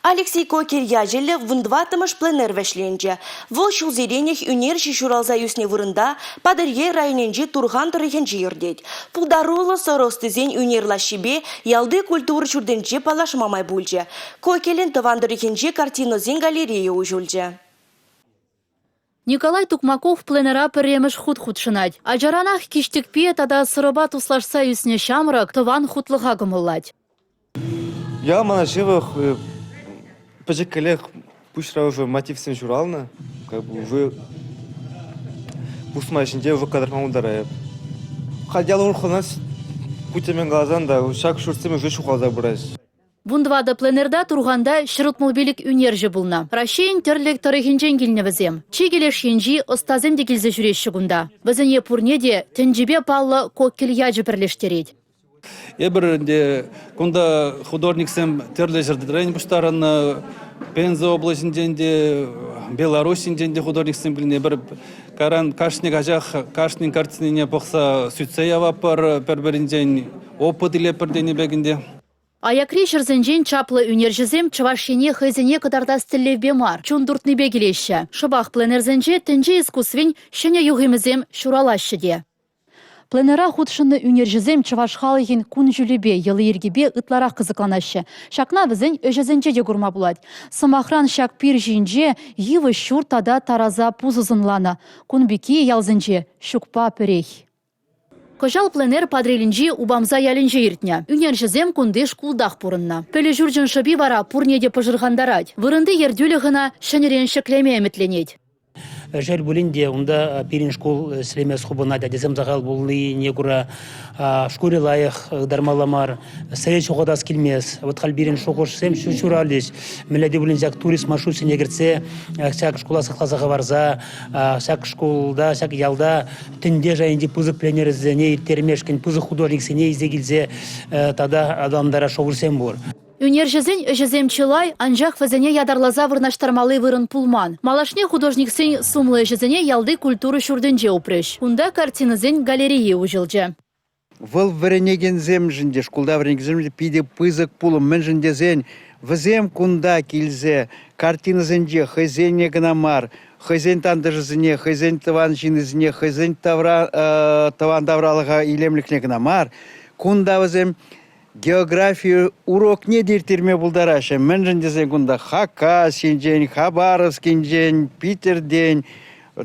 Алексей Кокель ячӗллӗ вунтӑваттӑмӗш пленэр вӗҫленчӗ. Вӑл ҫулсеренех ӳнерҫӗ ҫуралса ӳснӗ вырӑнта Патӑрьел районӗнчи Турхан тӑрӑхӗнче иртет. Пултаруллӑ сӑрӑ ӑстисен ӳнер лаҫҫипе ялти культура ҫуртӗнче паллашма май пулчӗ. Кокелӗн тӑван тӑрӑхӗнче картинӑсен галерейи уҫӑлчӗ. Николай Тукмаков пленэра пӗрремӗш хут хутшӑнать. Ачаранах киҫтӗкпе тата сӑрӑпа туслашса ӳснӗ ҫамрӑк тӑван хутлӑха кӑмӑллать. Ял мана ҫывӑх, пӗчӗккӗлех пуҫра уже мотивсем ҫуралнӑ. Как бы уже пусма ҫинче уже кӑтартма пултарайӑп. Халь ял урӑхланать, ку темен каласан та ҫак ҫуртсем уже ҫухалса пыраҫ. Вунтӑватӑ пленэрта Турханта 165 ӳнерҫӗ пулнӑ. Раҫҫейӗн тӗрлӗ тӑрӑхӗнчен килнӗ вӗсем. Чикӗ леш енчи ӑстасем те килсе ҫӳреҫҫӗ кунта. Вӗсене пурне те тӗнчипе паллӑ Кокель ячӗ пӗрлештерет. Эпир ӗнтӗ кунта художниксем тӗрлӗ ҫӗртен пуҫтарӑннӑ. Пенза облаҫӗнчен те, Белоруссинчен те художниксем килнӗ. Эпир кайран кашни каҫах кашнин картинине пӑхса сӳтсе яватпӑр, пӗр-пӗринчен опыт илетпӗр тенӗ пек ӗнтӗ. Аякри ҫӗрсенчен чаплӑ ӳнерҫӗсем Чӑваш Ене хӑйсене кӑтартас тӗллевпе мар, чун туртнипе килеҫҫӗ. Шӑпах пленэрсенче тӗнче искусствин ҫӗнӗ юхӑмӗсем ҫуралаҫҫӗ те. Пленэра хутшӑннӑ ӳнерҫӗсем чӑваш халӑхӗн кун-ҫулӗпе, йӑли-йӗркипе ытларах кӑсӑкланаҫҫӗ. Ҫакна вӗсен ӗҫӗсенче те курма пулать. Сӑмахран, ҫак пир ҫинче йывӑҫ ҫурт тата тараса пусӑ сӑнланӑ. Кун пекки ялсенче ҫукпа пӗрех. Кӑҫал пленэр Патӑрьелӗнчи Упамса ялӗнче иртнӗ. Ӳнерҫӗсем кунти шкултах пурӑннӑ. Пӗлӳ ҫурчӗн шӑпи вара пурне те пӑшӑрхантарать. Вырӑнти ертӳлӗх ӑна ҫӗнӗрен ҫӗклеме ӗмӗтленет. Шел пулин те, унта пирӗн шкул ӗҫлемест хупӑнать, ачасем сахал пулнине кура шкулӗ лайӑх ытармалла мар, сӗре ҫухатас килмест. Вот халь пирӗн шухӑшсем ҫуралӗҫ. Мӗнле те пулин ҫак турист маршрутсене кӗртсе ҫак шкула сыхласа хӑварса ҫак шкулта, ҫак ялта тӗнче шайӗнчи пысӑк пленэрсене ирттермешкӗн пысӑк художниксене илсе килсе тата аталантарас шухӑшсем пур. Ӳнерҫӗсен ӗҫӗсем чылай, анчах вӗсене ятарласа вырнаҫтармалли вырӑн пулман. Малашне художниксен сумлӑ ӗҫӗсене ялти культура ҫуртӗнче упрӗҫ. Унта картинӑсен галерейи уҫӑлчӗ. Вӑл вӗренекенсемшӗн те, шкулта вӗренекенсемшӗн те питӗ пысӑк пулӑм. Мӗншӗн тесен вӗсем кунта килсе картинӑсенче хӑйсене кӑна мар, хӑйсен тантӑшӗсене, хӑйсен тӑван ҫыннисене, хӑйсен тавра тӑван тавралӑха илемлӗхне кӑна мар, кунта вӗсем географи урокне те ирттерме пултараҫҫӗ. Мӗншӗн тесен кунта Хакасинчен, Хабаровскинчен, Питӗртен,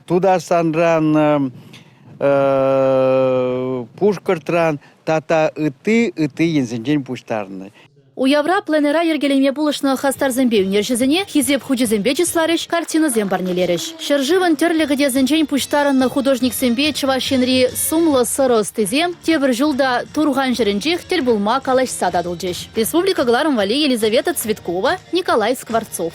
Тутарстанран, Пушкӑртран тата ытти ытти енсенчен пуҫтарӑннӑ. Уявра пленэра йӗркелеме пулӑшнӑ хастарсемпе ӳнерҫӗсене Хисеп хучӗсемпе чысларӗҫ, картинӑсем парнелерӗҫ. Ҫӗршывӑн тӗрлӗ кӗтесӗнчен пуҫтарӑннӑ художниксемпе Чӑваш Енри сумлӑ сӑрӑ ӑстисем тепӗр ҫул та Турхан ҫӗрӗнчех тӗл пулма калаҫса татӑлчӗҫ. Республика кӑларӑм валли Елизавета Цветкова, Николай Скворцов.